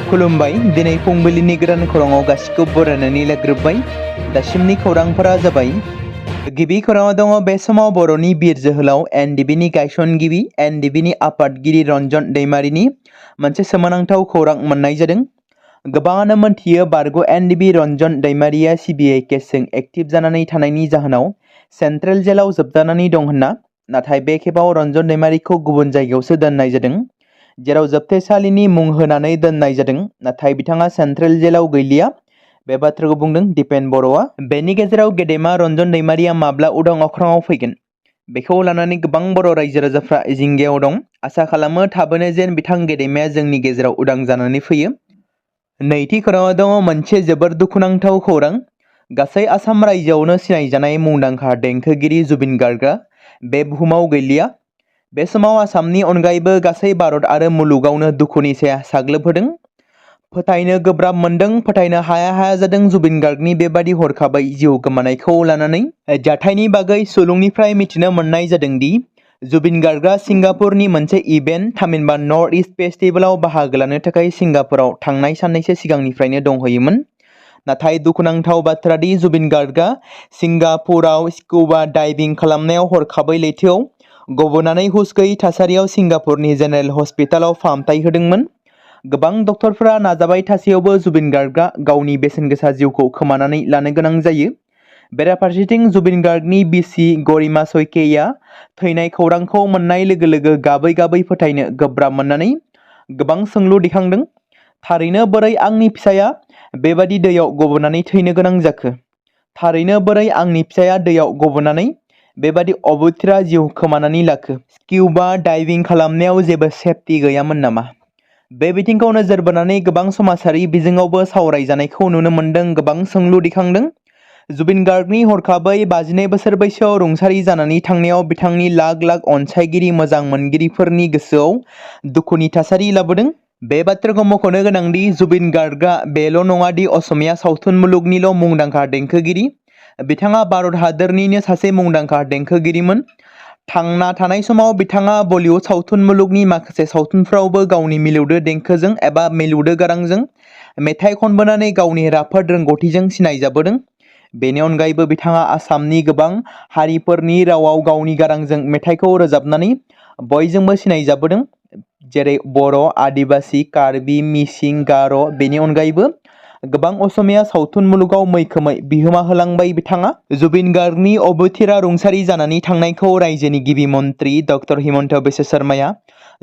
खुलुमबाय दिनै फुंबिलिनि गोदान खौराङाव गासिखौबो बरायनानै लाग्रोबाय। दासिमनि खौरांफोरा जाबाय। गिबि खौराङाव दङ बे समाव बर'नि बिर जोहोलाव एनडिबिनि गायसनगिरि एनडिबिनि आफादगिरि रन्जन दैमारिनि मोनसे सोमोनांथाव खौरां मोननाय जादों। गोबाङानो मोनथियो बारग' एनडिबि रन्जन दैमारिया सिबिआइ केसजों एक्टिभ जानानै थानायनि जाहोनाव सेन्ट्रेल जेलाव जोबजानानै दं होनना। नाथाय बे खेबाव रन्जन दैमारिखौ गुबुन जायगायावसो दोननाय जादों, जेराव जोबथेसालिनि मुं होनानै दोननाय जादों। नाथाय बिथाङा सेन्ट्रेल जेलाव गैलिया, बे बाथ्राखौ बुंदों दिपेन बर'आ। बेनि गेजेराव गेदेमा रन्जन दैमारिया माब्ला उदां अख्राङाव फैगोन, बेखौ लानानै गोबां बर' रायजो राजाफ्रा जिंगायाव दं। आसा खालामो थाबैनो जेन बिथां गेदेमाया जोंनि गेजेराव उदां जानानै फैयो। नैथि खौराङाव दङ मोनसे जोबोर दुखुनांथाव खौरां। गासै आसाम रायजोआवनो सिनायजानाय मुंदांखा देंखोगिरि जुबिन गार्गआ बे बुहुमाव गैलिया। बे समाव आसामनि अनगायैबो गासै भारत आरो मुलुगावनो दुखुनि साया साग्लोबहोदों। फोथायनो गोब्राब मोनदों, फोथायनो हाया हाया जादों जुबिन गार्गनि बेबादि हरखाबै जिउ गोमानायखौ लानानै। जाथायनि बागै सुलुंनिफ्राय मिथिनो मोननाय जादों दि जुबिन गार्गआ सिंगापुरनि मोनसे इभेन्ट थामहिनबा नर्थ इस्ट फेस्टिभेलाव बाहागो लानो थाखाय सिंगापुराव थांनाय साननैसो सिगांनिफ्रायनो दंहैयोमोन। नाथाय दुखुनांथाव बाथ्रा दि जुबिन गार्गआ सिंगापुराव स्कुबा डाइभिं खालामनायाव हरखाबै लैथोआव गबनानै हुस गैयै थासारियाव सिंगापुरनि जेनेरेल हस्पिटालाव फाहामथाय होदोंमोन। गोबां डक्टरफोरा नाजाबाय थासेयावबो जुबिन गार्गआ गावनि बेसेन गोसा जिउखौ खोमानानै लानो गोनां जायो। बेराफारसेथिं जुबिन गार्गनि बिसि गरिमा सयकेया थैनाय खौरांखौ मोननाय लोगो लोगो गाबै गाबै फोथायनो गोब्राब मोननानै गोबां सोंलु दिखांदों। थारैनो बोरै आंनि फिसाया बेबादि दैयाव गबनानै थैनो गोनां जाखो? थारैनो बोरै आंनि फिसाया दैयाव गबनानै बेबादि अबथिरा जिउ खोमानानै लाखो? स्किउबा डाइभिं खालामनायाव जेबो सेफटि गैयामोन नामा? बे बिथिंखौ नोजोर बोनानै गोबां समाजारि बिजोङावबो सावरायजानायखौ नुनो मोन्दों, गोबां सोंलु दिखांदों। जुबिन गार्गनि हरखाबै 52 बोसोर बैसोआव रुंसारि जानानै थांनायाव बिथांनि लाख लाख अनसायगिरि मोजां मोनगिरिफोरनि गोसोआव दुखुनि थासारि लाबोदों। बे बाथ्राखौ मख'नो गोनांदि जुबिन गार्गआ बेल' नङा दि असमिया सावथुन मुलुगनिल' मुंदांखा देंखोगिरि, बिथाङा भारत हादोरनिनो सासे मुंदांखा देंखोगिरिमोन। थांना थानाय समाव बिथाङा बलिउड सावथुन मुलुगनि माखासे सावथुनफ्रावबो गावनि मिलौदो देंखोजों एबा मिलौदो गारांजों मेथाइ खनबोनानै गावनि राफोद रोंग'थिजों सिनायजाबोदों। बेनि अनगायैबो बिथाङा आसामनि गोबां हारिफोरनि रावाव गावनि गारांजों मेथाइखौ रोजाबनानै बयजोंबो सिनायजाबोदों, जेरै बर', आदिबासि, कार्बि, मिसिं, गार'। बेनि अनगायैबो गोबां असमिया सावथुन मुलुगाव मैखोमै बिहोमा होलांबाय बिथाङा। जुबिन गार्गनि अबथिरा रुंसारि जानानै थांनायखौ रायजोनि गिबि मन्त्रि डक्टर हिमन्त बिश्व शर्माया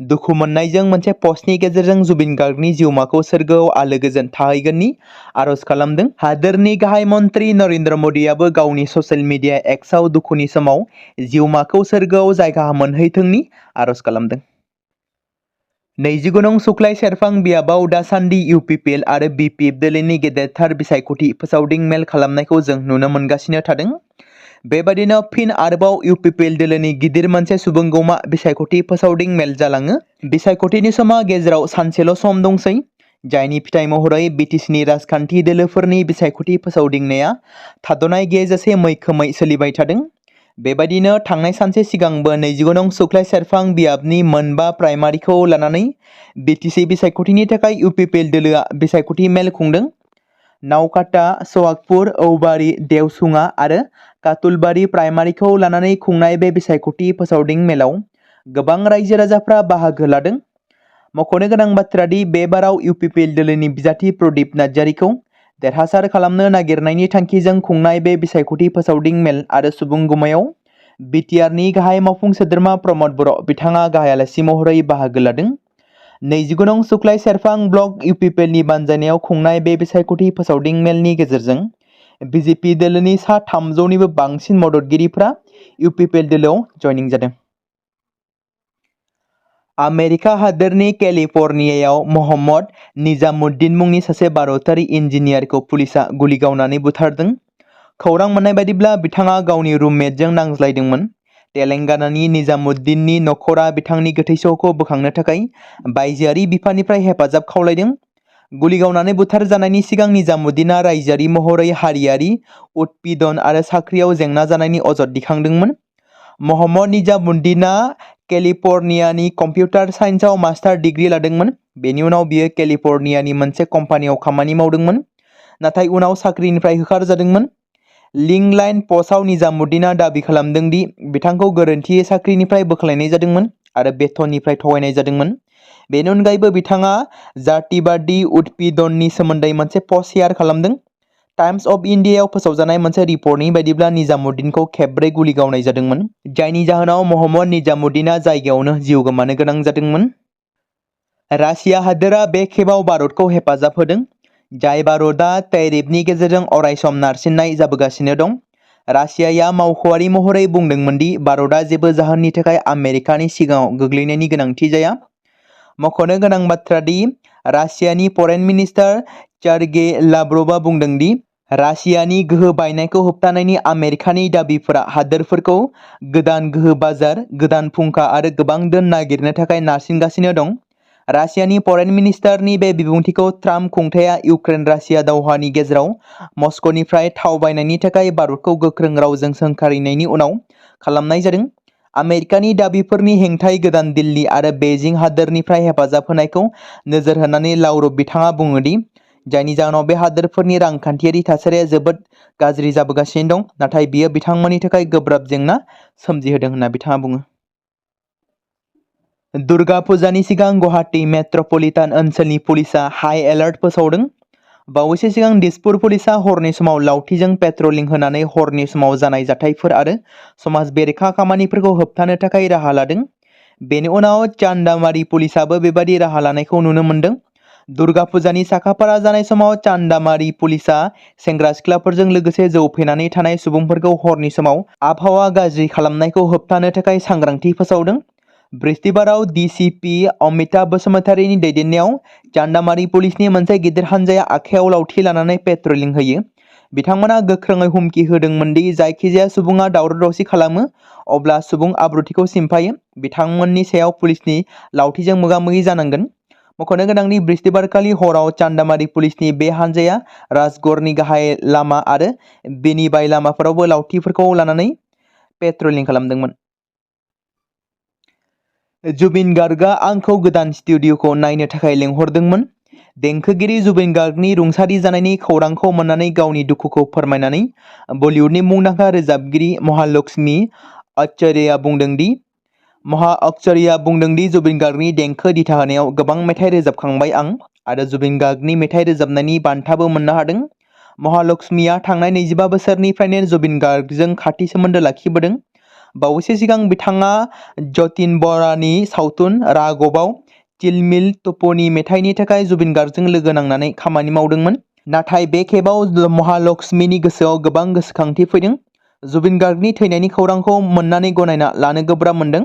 दुखु मोननायजों मोनसे पस्टनि गेजेरजों जुबिन गार्गनि जिउमाखौ सोरगोआव आलो गोजोन थाहैगोननि आर'ज खालामदों। हादोरनि गाहाय मन्त्रि नरेन्द्र मदियाबो गावनि ससियेल मिडिया एक्सआव दुखुनि समाव जिउमाखौ सोरगोआव जायगा मोनहैथोंनि आर'ज खालामदों। 29 नं सुक्लाय सेरफां बियाबाव दासान्दि इउपिपिएल आरो बिपिएफ दोलोनि गेदेरथार बिसायख'थि फोसावदिं मेल खालामनायखौ जों नुनो मोनगासिनो थादों। बेबादिनो फिन आरोबाव इउपिपिएल दोलोनि गिदिर मोनसे सुबुंगौमा बिसायख'थि फोसावदिं मेल जालाङो। बिसायख'थिनि समा गेजेराव सानसेल' सम दंसै, जायनि फिथाइ महरै बिटिसिनि राजखान्थि दोलोफोरनि बिसायख'थि फोसावदिंनाया थाद'नाय गैयाजासे मैखोमै सोलिबाय थादों। बेबायदिनो थांनाय सानसे सिगांबो 29 नं सुक्लाय सेरफां बियाबनि मोनबा प्राइमारिखौ लानानै बिटिसि बिसायख'थिनि थाखाय इउपिपिएल दोलोआ बिसायख'थि मेल खुंदों। नावकाटा, सवागपुर, औबारि, देवसुङा आरो कातुलबारि प्राइमारिखौ लानानै खुंनाय बे बिसायख'थि फोसावदिं मेलाव गोबां रायजो राजाफ्रा बाहागो लादों। मख'नो गोनां बाथ्रा दि बे बाराव इउपिपिएल दोलोनि बिजाथि प्रदीप नार्जारिखौ देरहासार खालामनो नागिरनायनि थांखिजों खुंनाय बे बिसायख'थि फोसावदिं मेल आरो सुबुंगुमायाव बिटिआरनि गाहाय मावफुं सोद्रोमा प्रमद बर' बिथाङा गाहाय आलासि महरै बाहागो लादों। 29 नं सुक्लाय सेरफां ब्लक इउपिपिएलनि बानजायनायाव खुंनाय बे बिसायख'थि फोसावदिं मेलनि गेजेरजों बिजेपि दोलोनि सा 300निबो बांसिन मददगिरिफ्रा इउपिपिएल दोलोआव जयनिं जादों। आमेरिका हादोरनि केलिफर्नियायाव मोहम्मद निजामुद्दिन मुंनि सासे भारतारि इन्जिनियारखौ पुलिसआ गुलि गावनानै बुथारदों। खौरां मोननाय बायदिब्ला बिथाङा गावनि रुममेटजों नांज्लायदोंमोन। तेलेंगानानि निजामुद्दिननि नखरा बिथांनि गोथै सहखौ बोखांनो थाखाय बायजोआरि बिफाननिफ्राय हेफाजाब खावलायदों। गुलि गावनानै बुथारजानायनि सिगां निजामुद्दिना रायजोआरि महरै हारियारि उत्पीड़न आरो साख्रियाव जेंना जानायनि अजद दिखांदोंमोन। मोहम्मद निजामुद्दिना केलिफर्नियानि कम्पिउटार साइन्सआव मास्टार डिग्री लादोंमोन। बेनि उनाव बियो केलिफर्नियानि मोनसे कम्पानियाव खामानि मावदोंमोन, नाथाय उनाव साख्रिनिफ्राय होखारजादोंमोन। लिंकलाइन पस्टआव निजामुद्दीनआ दाबि खालामदों दि बिथांखौ गोरोन्थियै साख्रिनिफ्राय बोख्लायनाय जादोंमोन आरो बेथननिफ्राय थगायनाय जादोंमोन। बेनि अनगायैबो बिथाङा जातिबादि उत्पीड़ननि सोमोन्दै मोनसे पस्ट शेयार खालामदों। टाइम्स अफ इन्डियायाव फोसावजानाय मोनसे रिपर्टनि बायदिब्ला निजामुद्दीनखौ खेबब्रै गुलि गावनाय जादोंमोन, जायनि जाहोनाव महम्मद निजामुद्दीनआ जायगायावनो जिउ गोमानो गोनां जादोंमोन। रासिया हादोरा बे खेबाव भारतखौ हेफाजाब होदों, जाय भारतआ टैरिफनि गेजेरजों अरायसम नारसिननाय जाबोगासिनो दं। रासियाया मावख'आरि महरै बुंदोंमोन दि भारतआ जेबो जाहोननि थाखाय आमेरिकानि सिगाङाव गोग्लैनायनि गोनांथि जाया। मख'नो गोनां बाथ्रा दि रासियानि फरेन मिनिस्टार सार्गे लाव्रभआ बुंदों दि रासियानि गोहो बायनायखौ होबथानायनि आमेरिकानि दाबिफोरा हादोरफोरखौ गोदान गोहो बाजार, गोदान फुंखा आरो गोबां धोन नागिरनो थाखाय नारसिनगासिनो दं। रासियानि फरेन मिनिस्टारनि बे बिबुंथिखौ ट्राम्प खुंथायआ इउक्रेन-रासिया दावहानि गेजेराव मस्क'निफ्राय थाव बायनायनि थाखाय भारतखौ गोख्रों रावजों सोंखारिनायनि उनाव खालामनाय जादों। आमेरिकानि दाबिफोरनि हेंथायै गोदान दिल्ली आरो बेइजिं हादोरनिफ्राय हेफाजाब होनायखौ नोजोर होनानै लाव्रभ बिथाङा बुङो दि जायनि जाहोनाव बे हादोरफोरनि रांखान्थियारि थासारिया जोबोद गाज्रि जाबोगासिनो दं, नाथाय बियो बिथांमोननि थाखाय गोब्राब जेंना सोमजिहोदों होनना बिथाङा बुङो। दुर्गा फुजानि सिगां गुवाहाटी मेट्र'पलिटान ओनसोलनि पुलिसआ हाई एलार्ट फोसावदों। बावैसो सिगां दिसपुर पुलिसआ हरनि समाव लावथिजों पेट्रलिं होनानै हरनि समाव जानाय जाथायफोर आरो समाज बेरेखा खामानिफोरखौ होबथानो थाखाय राहा लादों। बेनि उनाव चान्दामारी पुलिसआबो बेबादि राहा लानायखौ नुनो मोन्दों। दुर्गा फुजानि साखाफारा जानाय समाव चान्दामारी पुलिसआ सेंग्रा-सिख्लाफोरजों लोगोसे जौ फेनानै थानाय सुबुंफोरखौ हरनि समाव आबहावा गाज्रि खालामनायखौ होबथानो थाखाय सांग्रांथि फोसावदों। बृहस्पतिबाराव डीसीपी अमिताभ बसुमतारीनि दैदेननायाव चान्दामारी पुलिसनि मोनसे गिदिर हानजाया आखायाव लावथि लानानै पेट्रलिं होयो। बिथांमोना गोख्रोङै हुमखि होदोंमोन दि जायखिजाया सुबुङा दावराव-दावसि खालामो अब्ला सुबुं आब्रुथिखौ सिमफायो, बिथांमोननि सायाव पुलिसनि लावथिजों मोगा-मोगि जानांगोन। मख'नो गोनांदि बृहस्पतिबारखालि हराव चान्दामारी पुलिसनि बे हानजाया राजगड़नि गाहाय लामा आरो बेनिबाय लामाफोरावबो लावथिफोरखौ लानानै पेट्रलिं खालामदोंमोन। जुबिन गार्गआ आंखौ गोदान स्टुडिय'खौ नायनो थाखाय लिंहरदोंमोन। देंखोगिरि जुबिन गार्गनि रुंसारि जानायनि खौरांखौ मोन्नानै गावनि दुखुखौ फोरमायनानै बलिउडनि मुंदांखा रोजाबगिरि महालक्ष्मी आचार्यआ बुंदों दि जुबिन गार्गनि देंखो दिथा होनायाव गोबां मेथाइ रोजाबखांबाय आं, आरो जुबिन गार्गनि मेथाइ रोजाबनायनि बान्थाबो मोननो हादों। महालक्ष्मीआ थांनाय 25 बोसोरनिफ्रायनो जुबिन गार्गजों खाथि सोमोन्दो लाखिबोदों। बावैसो सिगां बिथाङा जतिन बरानि सावथुन राघवआव चिलमिल टुप्प'नि मेथाइनि थाखाय जुबिन गार्गजों लोगो नांनानै खामानि मावदोंमोन। नाथाय बे खेबाव महालक्ष्मीनि गोसोआव गोबां गोसोखांथि फैदों। जुबिन गार्गनि थैनायनि खौरांखौ मोन्नानै गनायना लानो गोब्राब मोनदों।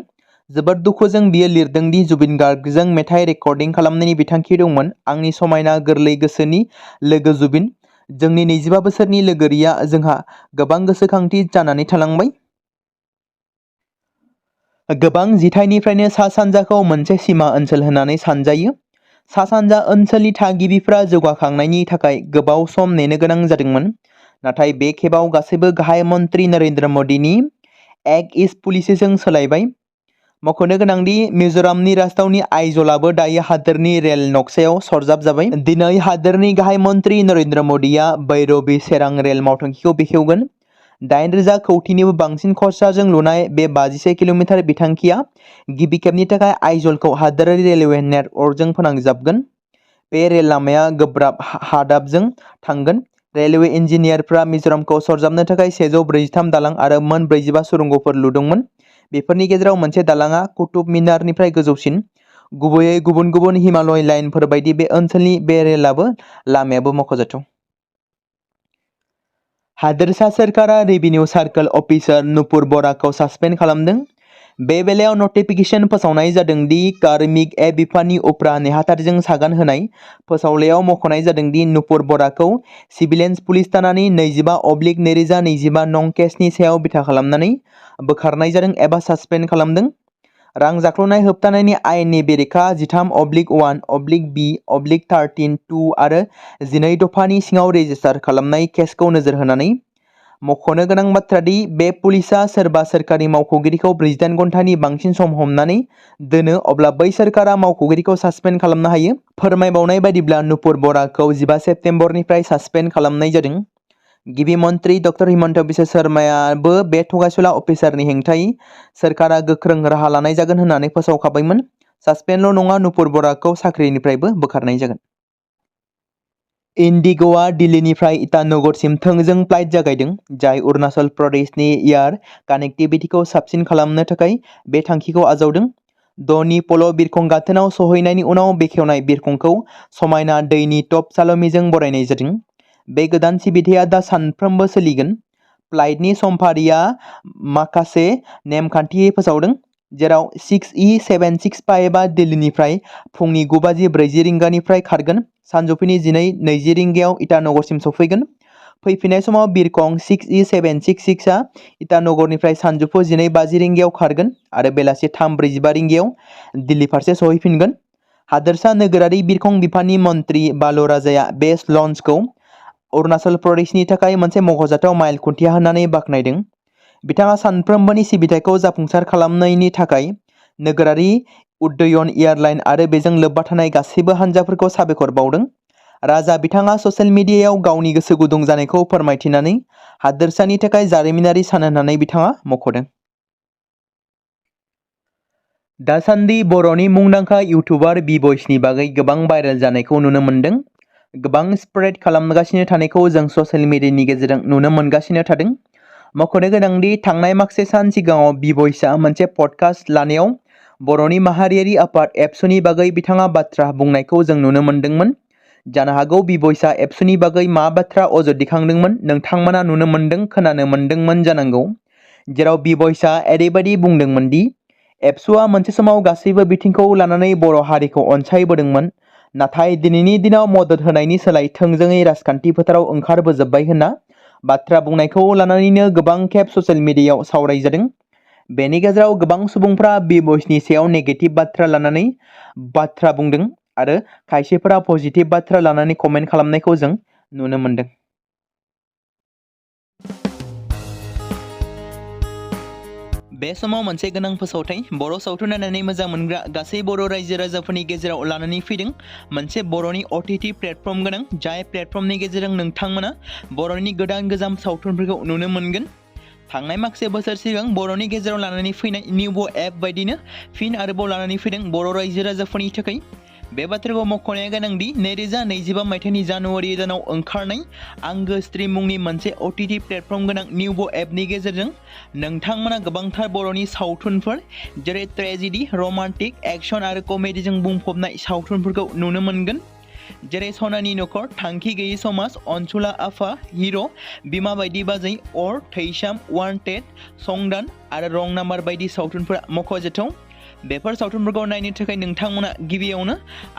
जोबोद दुखुजों बियो लिरदों दि जुबिन गार्गजों मेथाइ रेकर्डिं खालामनायनि बिथांखि दंमोन। आंनि समायना गोरलै गोसोनि लोगो जुबिन, जोंनि 25 बोसोरनि लोगोरिया जोंहा गोबां गोसोखांथि जानानै थालांबाय। गोबां जिथाइनिफ्रायनो सा-सानजाखौ मोनसे सिमा ओनसोल होननानै सानजायो। सा-सानजा ओनसोलनि थागिबिफ्रा जौगाखांनायनि थाखाय गोबाव सम नेनो गोनां जादोंमोन, नाथाय बे खेबाव गासैबो गाहाय मन्त्रि नरेन्द्र मोदीनि एक्ट इस्ट पलिसिजों सोलायबाय। मख'नो गोनांदि मिज'रामनि राजथावनि आइजलाबो दायो हादोरनि रेल नक्सायाव सरजाबजाबाय। दिनै हादोरनि गाहाय मन्त्रि नरेन्द्र मोदीआ भैरबी चेरां रेल मावथांखिखौ बेखेवगोन। 8,000 कौटिनिबो बांसिन खरसाजों लुनाय बे 51 किल'मिटार बिथांखिया गिबि खेबनि थाखाय आइजलखौ हादोरारि रेलवे नेटवर्कजों फोनांजाबगोन। बे रेल लामाया गोब्राब हादाबजों थांगोन। रेलवे इन्जिनियारफ्रा मिज'रामखौ सरजाबनो थाखाय 143 दालां आरो मोन 45 सुरंगफोर लुदोंमोन। बेफोरनि गेजेराव मोनसे दालांआ कुतुब मिनारनिफ्राय गोजौसिन। गुबैयै गुबुन गुबुन हिमालय लाइनफोर बायदि बे ओनसोलनि बे रेल लामायाबो मख'जाथाव। हादोरसा सोरखारा रेभिनिउ सार्कल अफिसार नुपुर बराखौ सासपेन्ड खालामदों। बे बेलायाव नटिफिकेशन फोसावनाय जादों दि कार्मिक ए बिफाननि उफ्रा नेहाथारिजों सागान होनाय फोसावलायाव मख'नाय जादों दि नुपुर बराखौ सिभिलियन्स पुलिस थानानि 25/2025 नं केसनि सायाव बिथा खालामनानै बोखारनाय जादों एबा सासपेन्ड खालामदों। रां जाख्ल'नाय होबथानायनि आयेननि बेरेखा 13/1/B/13(2) आरो 12 दफानि सिङाव रेजिस्टार खालामनाय केसखौ नोजोर होनानै मख'नो गोनां बाथ्रा दि बे पुलिसा सोरबा सोरखारि मावख'गिरिखौ 48 घन्टानि बांसिन सम हमनानै दोनो अब्ला बै सोरखारा मावख'गिरिखौ सासपेन्ड खालामनो हायो। फोरमायबावनाय बायदिब्ला नुपुर बराखौ 15 सेप्तेम्बरनिफ्राय सासपेन्ड खालामनाय जादों। गिबि मन्त्रि डक्टर हिमन्त बिश्व शर्मायाबो बे थगायसुला अफिसारनि हेंथायै सोरखारा गोख्रों राहा लानाय जागोन होननानै फोसावखाबायमोन। सासपेन्डल' नङा, नुपुर बराखौ साख्रिनिफ्रायबो बोखारनाय जागोन। इन्डिग'आ दिल्लीनिफ्राय इटानगरसिम थोंजों फ्लाइट जागायदों, जाय अरुणाचल प्रदेशनि एयार कानेक्टिभिटिखौ साबसिन खालामनो थाखाय बे थांखिखौ आजावदों। धनी पल' बिरखं गाथोनाव सौहैनायनि उनाव बेखेवनाय बिरखंखौ समायना दैनि टप सालमिजों बरायनाय जादों। बे गोदान सिबिथाया दा सानफ्रोमबो सोलिगोन। फ्लाइटनि समफारिया माखासे नेमखान्थियै फोसावदों, जेराव 6E765 दिल्लीनिफ्राय फुंनि 9:40 रिंगानिफ्राय खारगोन, सानजौफुनि 12:20 रिंगायाव इटानगरसिम सफैगोन। फैफिननाय समाव बिरखं 6E766 आ इटानगरनिफ्राय सानजौफु 12:50 रिंगायाव खारगोन आरो बेलासि 3:45 रिंगायाव दिल्ली फारसे सौहैफिनगोन। हादोरसा नोगोरारि बिरखं बिफाननि मन्त्रि बाल' राजाया बे लन्चखौ अरुणाचल प्रदेशनि थाखाय मोनसे मख'जाथाव माइल खुन्थिया होननानै बाख्नायदों। बिथाङा सानफ्रोमबोनि सिबिथायखौ जाफुंसार खालामनायनि थाखाय नोगोरारि उड्डयन एयारलाइन आरो बेजों लोब्बा थानाय गासैबो हान्जाफोरखौ साबायखर बावदों। राजा बिथाङा ससियेल मिडियायाव गावनि गोसो गुदुं जानायखौ फोरमायथिनानै हादोरसानि थाखाय जारिमिनारि सान होननानै बिथाङा मख'दों। दासान्दि बर'नि मुंदांखा इउटुबार बि-बयसनि बागै गोबां भाइरेल जानायखौ नुनो मोन्दों। गोबां स्प्रेड खालामगासिनो थानायखौ जों ससियेल मिडियानि गेजेरजों नुनो मोनगासिनो थादों। मख'नो गोनांदि थांनाय माखासे सान सिगाङाव बि-बयसआ मोनसे पडकास्ट लानायाव बर'नि माहारियारि आफाद एबसुनि बागै बिथाङा बाथ्रा बुंनायखौ जों नुनो मोन्दोंमोन। जानो हागौ बि-बयसआ एबसुनि बागै मा बाथ्रा अजद दिखांदोंमोन नोंथांमोना नुनो मोन्दों, खोनानो मोन्दोंमोन जानांगौ, जेराव बि-बयसआ ओरैबायदि बुंदोंमोन दि एबसुआ मोनसे समाव गासैबो बिथिंखौ लानानै बर' हारिखौ अनसायबोदोंमोन, नाथाय दिनैनि दिनाव मदद होनायनि सोलाय थोंजोङै राजखान्थि फोथाराव ओंखारबोजोब्बाय होनना बाथ्रा बुंनायखौ लानानैनो गोबां खेब ससियेल मिडियायाव सावरायजादों। बेनि गेजेराव गोबां सुबुंफ्रा बि-बयसनि सायाव नेगेटिभ बाथ्रा लानानै बाथ्रा बुंदों आरो खायसेफोरा पजिटिभ बाथ्रा लानानै कमेन्ट खालामनायखौ जों नुनो मोन्दों। बे समाव मोनसे गोनां फोसावथाय बर' सावथुन नायनानै मोजां मोनग्रा गासै बर' रायजो राजाफोरनि गेजेराव लानानै फैदों मोनसे बर'नि OTT प्लेटफर्म गोनां, जाय प्लेटफर्मनि गेजेरजों नोंथांमोना बर'नि गोदान गोजाम सावथुनफोरखौ नुनो मोनगोन। थांनाय माखासे बोसोर सिगां बर'नि गेजेराव लानानै फैनाय निउबो एप बायदिनो फिन आरोबाव लानानै फैदों बर' रायजो राजाफोरनि थाखाय। बे बाथ्राखौ मख'नाया गोनांदि 2025 मायथाइनि जानुवारि दानाव ओंखारनाय आंगो स्ट्रिम मुंनि मोनसे OTT प्लेटफर्म गोनां निउबो एपनि गेजेरजों नोंथांमोना गोबांथार बर'नि सावथुनफोर जेरै ट्रेजेडि, रमान्टिक, एक्शन आरो कमेडिजों बुंफबनाय सावथुनफोरखौ नुनो मोनगोन, जेरै सनानि नखर, थांखि गैयै समाज, अनसुला आफा, हिर', बिमा बायदि बाजै, अर, थैसाम, वान्टेड, संदान आरो रं नाम्बार बायदि सावथुनफोरा मख'जाथाव। बेफोर सावथुनफोरखौ नायनो थाखाय नोंथांमोना गिबियावनो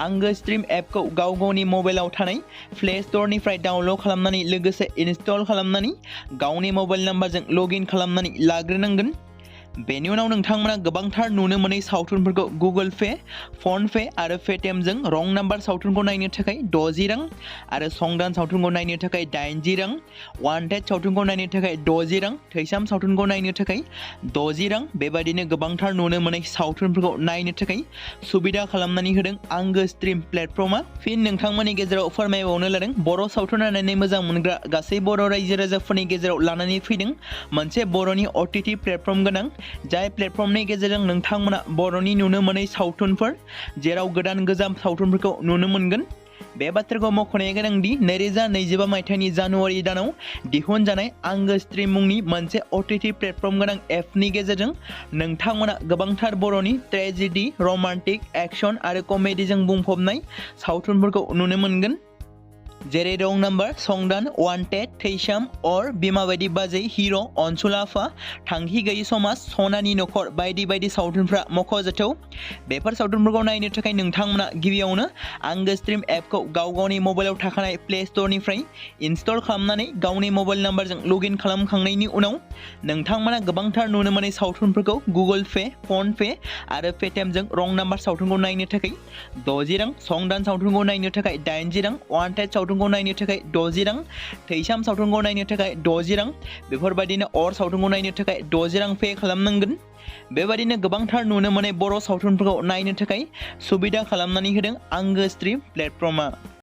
आंगो स्ट्रिम एपखौ गाव गावनि मबाइलाव थानाय प्ले स्ट'रनिफ्राय डाउनल'ड खालामनानै लोगोसे इनस्टल खालामनानै गावनि मबाइल नाम्बारजों लगइन खालामनानै लाग्रोनांगोन। बेनि उनाव नोंथांमोना गोबांथार नुनो मोनै सावथुनफोरखौ गुगोल पे, फन पे आरो पेटिएमजों रं नाम्बार सावथुनखौ नायनो थाखाय 60 रां आरो संदान सावथुनखौ नायनो थाखाय 80 रां, वान्टेड सावथुनखौ नायनो थाखाय 60 रां, थैसाम सावथुनखौ नायनो थाखाय 60 रां, बेबायदिनो गोबांथार नुनो मोनै सावथुनफोरखौ नायनो थाखाय सुबिदा खालामनानै होदों आंगो स्ट्रिम प्लेटफर्मा। फिन नोंथांमोननि गेजेराव फोरमायबावनो लादों बर' सावथुन नायनानै मोजां मोनग्रा गासै बर' रायजो राजाफोरनि गेजेराव लानानै फैदों मोनसे बर'नि OTT प्लेटफर्म गोनां, जाय प्लेटफर्मनि गेजेरजों नोंथांमोना बर'नि नुनो मोनै सावथुनफोर जेराव गोदान गोजाम सावथुनफोरखौ नुनो मोनगोन। बे बाथ्राखौ मख'नाया गोनांदि 2025 मायथाइनि जानुवारि दानाव दिहुनजानाय आंगो स्ट्रिम मुंनि मोनसे OTT प्लेटफर्म गोनां एपनि गेजेरजों नोंथांमोना गोबांथार बर'नि ट्रेजेडि, रमान्टिक, एक्शन आरो कमेडिजों बुंफबनाय सावथुनफोरखौ नुनो मोनगोन, जेरै रं नाम्बार, संदान, वान्टेड, थैसाम, अर, बिमा बायदि बाजै, हिर', अनसुला आफा, थांखि गैयै समाज, सनानि नखर बायदि बायदि सावथुनफ्रा मख'जाथाव। बेफोर सावथुनफोरखौ नायनो थाखाय नोंथांमोना गिबियावनो आंगो स्ट्रिम एपखौ गाव गावनि मबाइलाव थाखानाय प्ले स्ट'रनिफ्राय इनस्टल खालामनानै गावनि मबाइल नाम्बारजों लगइन खालामखांनायनि उनाव नोंथांमोना गोबांथार नुनो मोनै सावथुनफोरखौ गुगोल पे, फन पे आरो पेटिएमजों रं नाम्बार सावथुनखौ नायनो थाखाय 60 रां, संदान सावथुनखौ नायनो थाखाय 80 रां, वान्टेड सावथुन सावथुनखौ नायनो थाखाय 60 रां, थैसाम सावथुनखौ नायनो थाखाय 60 रां, बेफोरबायदिनो अर सावथुनखौ नायनो थाखाय 60 रां पे खालामनांगोन। बेबायदिनो गोबांथार नुनो मोननाय बर' सावथुनफोरखौ नायनो थाखाय सुबिदा खालामनानै होदों आंगो स्ट्रिम प्लेटफर्मआ।